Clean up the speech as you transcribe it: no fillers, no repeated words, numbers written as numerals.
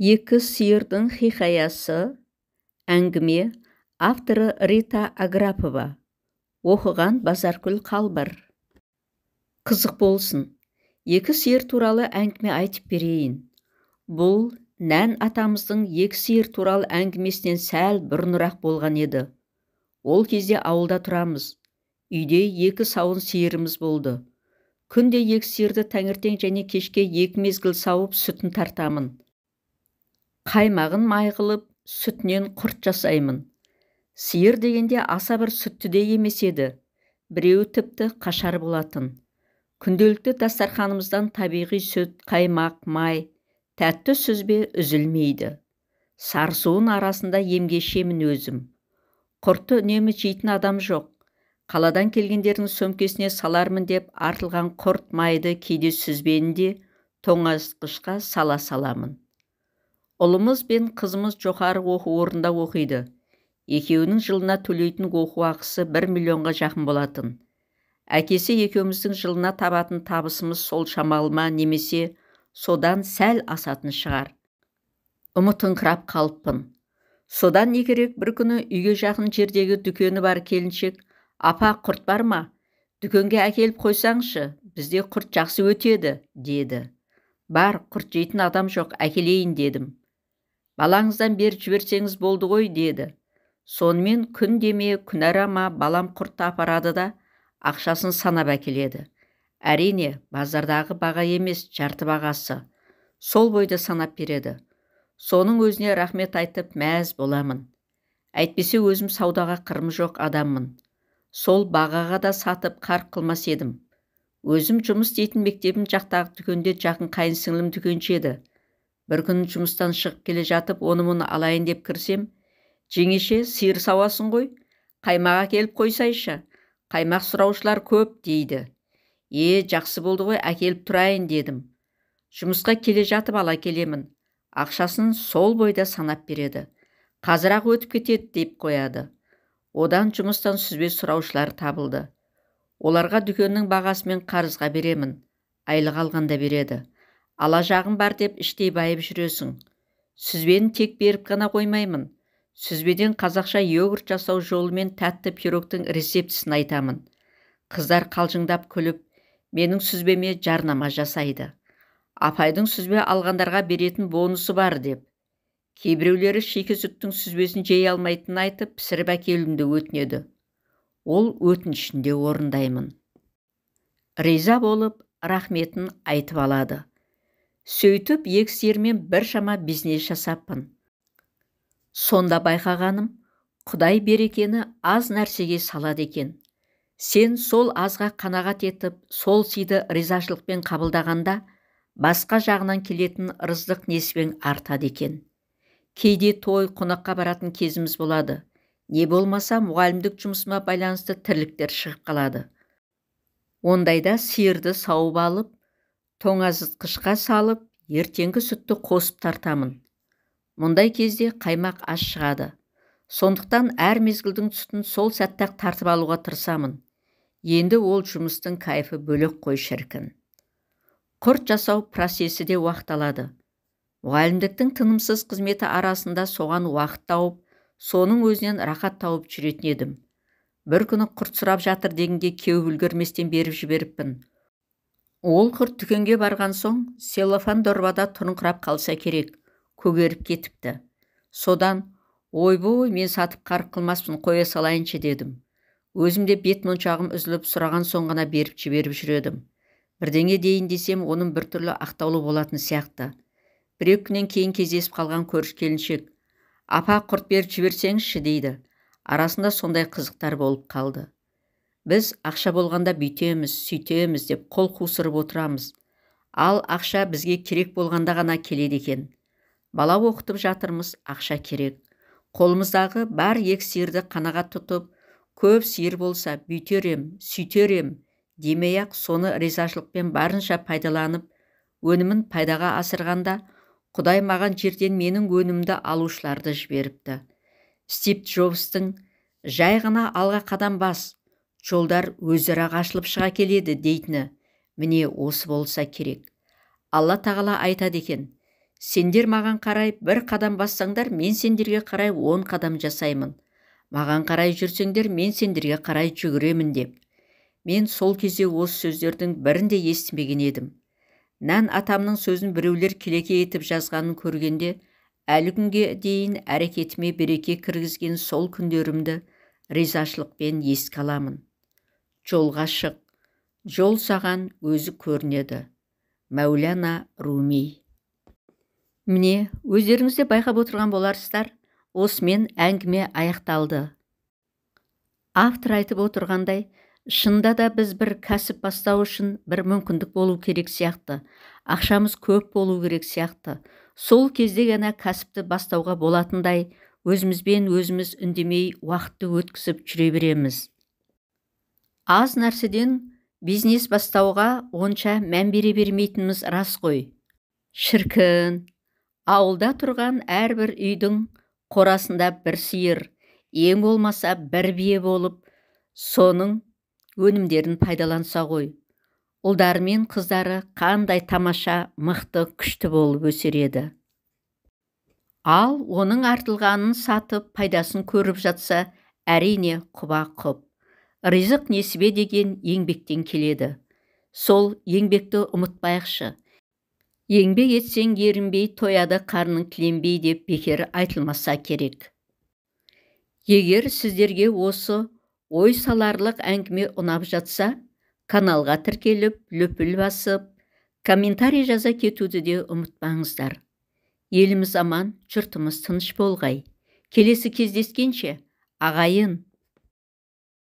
Екі сиырдың хикаясы. Әңгіме авторы Рита Аграпова. Оқыған Базаркүл Қалбыр. Қызық болсын. Екі сиыр туралы әңгіме айтып берейін. Бұл Нән атамыздың екі сиыр туралы әңгімесінен сәл бұрынырақ болған еді. Ол кезде ауылда тұрамыз. Үйде екі сауын сиырымыз болды. Күнде екі сиырды таңертең және кешке екі мезгіл сауып сүтін тартамын. Қаймағын май қылып, сүтінен құрт жасаймын. Сиыр дегенде аса бір сүтті де емес еді. Біреуі тіпті қашар болатын. Күнделікті дастарханымыздан табиғи сүт, қаймақ, май, тәтті сүзбе үзілмейді. Сарысуын арасында емге ішемін өзім. Құртты үнемі жейтін адам жоқ. Қаладан келгендердің сөмкесіне салармын деп артылған құрт майды кейде сүзбені де тоңазытқышқа сала саламын. Ұлымыз бен қызымыз жоғары оқу орнында оқиды. Екеуінің жылына төлейтін оқу ақысы 1 миллионға жақын болатын. Әкесі екеуміздің жылына табатын табысымыз сол шамалы ма немесе содан сәл асатын шығар. Ұмытыңқырап қалыппын. Содан не керек, бір күні үйге жақын жердегі дүкені бар келіншек, «Апа, құрт бар ма? Дүкенге әкеліп қойсаңшы, бізде құрт жақсы өтеді», деді. «Бар, құрт жейтін адам жоқ, әкелейін», дедім. «Балаңыздан беріп жіберсеңіз болды ғой», деді. Сонымен күн деме, күн арама балам құртты апарады да, ақшасын санап әкеледі. Әрине, базардағы баға емес, жарты бағасы. Сол бойда санап береді. Соның өзіне рахмет айтып мәз боламын. Әйтпесе өзім саудаға қырым жоқ адаммын. Сол бағаға да сатып қарқ қылмас едім. Өзім жұмыс істейтін мектебім жақтағы дүкенде жақын қайын сіңлім дүкенші еді. Бір күн жұмыстан шығып келе жатып, оны-мұны алайын деп кірсем, «Жеңеше, сиыр сауасың ғой, қаймақ әкеліп қойсайшы, қаймақ сұраушылар көп», дейді. «Е, жақсы болды ғой, әкеліп тұрайын», дедім. Жұмысқа келе жатып ала келемін. Ақшасын сол бойда санап береді. Қазір-ақ өтіп кетеді деп қояды. Одан жұмыстан сүзбе сұраушылар табылды. Оларға дүкеннің бағасымен қарызға беремін. Айлық алғанда береді. Ала жағым бар деп іштей байып жүресің. Сүзбені тек беріп қана қоймаймын. Сүзбеден қазақша йогурт жасау жолымен тәтті пирогтың рецептісін айтамын. Қыздар қалжыңдап күліп, менің сүзбеме жарнама жасайды. Апайдың сүзбе алғандарға беретін бонусы бар деп. Кейбіреулері шикі сүттің сүзбесін жей алмайтынын айтып, пісіріп әкелуімді өтінеді. Ол өтінішін де орындаймын. Риза болып, рахметін айтып алады. Сөйтіп, екі сиырмен біршама бизнес жасаппын. Сонда байқағаным, Құдай берекені аз нәрсеге салады екен. Сен сол азға қанағат етіп, сол сыйды ризашылықпен қабылдағанда, басқа жағынан келетін ырыздық несібең артады екен. Кейде той, қонаққа баратын кезіміз болады. Не болмаса, мұғалімдік жұмысыма байланысты тірліктер шығып қалады. Ондайда сиырды сауып алып, тоңазытқышқа салып, ертеңгі сүтті қосып тартамын. Мұндай кезде қаймақ аз шығады. Сондықтан әр мезгілдің сүтін сол сәтте-ақ тартып алуға тырысамын. Енді ол жұмыстың кайфы бөлек қой шіркін. Құрт жасау процесі де уақыт алады. Мұғалімдіктің тынымсыз қызметі арасында соған уақыт тауып, соның өзінен рахат тауып жүретін едім. Бір күні құрт сұрап жатыр дегенге кеуіп үлгерместен беріп жіберіппін. Ол құрт дүкенге барған соң целлофан дорбада тұрыңқырап қалса керек, көгеріп кетіпті. Содан, «Ойбой, мен сатып қарық қылмаспын, қоя салайыншы», дедім. Өзім де бет моншағым үзіліп сұраған соң ғана беріп жіберіп жүредім. Бірдеңе дейін десем, оның біртүрлі ақтаулы болатын сияқты. Бір-екі күннен кейін кездесіп қалған көрші келіншек, «Апа, құрт беріп жіберсеңізші», дейді. Арасында сондай қызықтар болып қалды. Біз ақша болғанда бүйтеміз, сөйтеміз деп қол қусырып отырамыз. Ал ақша бізге керек болғанда ғана келеді екен. Бала оқытып жатырмыз, ақша керек. Қолымыздағы бар екі сиырды қанағат тұтып, көп сиыр болса бүйтер ем, сөйтер ем демей-ақ соны ризашылықпен барынша пайдаланып, өнімін пайдаға асырғанда, Құдай маған жерден менің өнімді алушыларды жіберіпті. Стив Джобстың «Жай ғана алға қадам бас, жолдар өзара ашылып шыға келеді» дейтіні міне осы болса керек. Алла тағала айтады екен, Сендер маған қарай бір қадам бассаңдар, мен сендерге қарай 10 қадам жасаймын. Маған қарай жүрсеңдер, мен сендерге қарай жүгіремін деп. Мен сол кезде осы сөздердің бірін де естімеген едім. Нән атамның сөзін біреулер келеке етіп жазғанын көргенде, әлі күнге дейін әрекетіме береке кіргізген сол күндерімді ризашылықпен еске аламын. Жолға шық, жол саған өзі көрінеді. Мәулана Руми. Міне, өздеріңіз де байқап отырған боларсыздар, осымен әңгіме аяқталды. Автор айтып отырғандай, шынында да біз бір кәсіп бастау үшін бір мүмкіндік болу керек сияқты, ақшамыз көп болу керек сияқты. Сол кезде ғана кәсіпті бастауға болатындай, өзімізбен өзіміз үндемей уақытты өткізіп жүре береміз. Аз нәрседен бизнес бастауға онша мән бере бермейтініміз рас қой. Шіркін, ауылда тұрған әрбір үйдің қорасында бір сиыр, ең болмаса бір бие болып, соның өнімдерін пайдаланса ғой. Ұлдары мен қыздары қандай тамаша, мықты, күшті болып өсер еді. Ал оның артылғанын сатып, пайдасын көріп жатса, әрине құба-құп. Ризық несібе деген еңбектен келеді. Сол еңбекті ұмытпайықшы. Еңбек етсең ерінбей, тояды қарның тіленбей деп бекер айтылмаса керек. Егер сіздерге осы ой саларлық әңгіме ұнап жатса, каналға тіркеліп, лүпіл басып, комментарий жаза кетуді де ұмытпаңыздар. Еліміз аман, жұртымыз тыныш болғай. Келесі кездескенше, ағайын.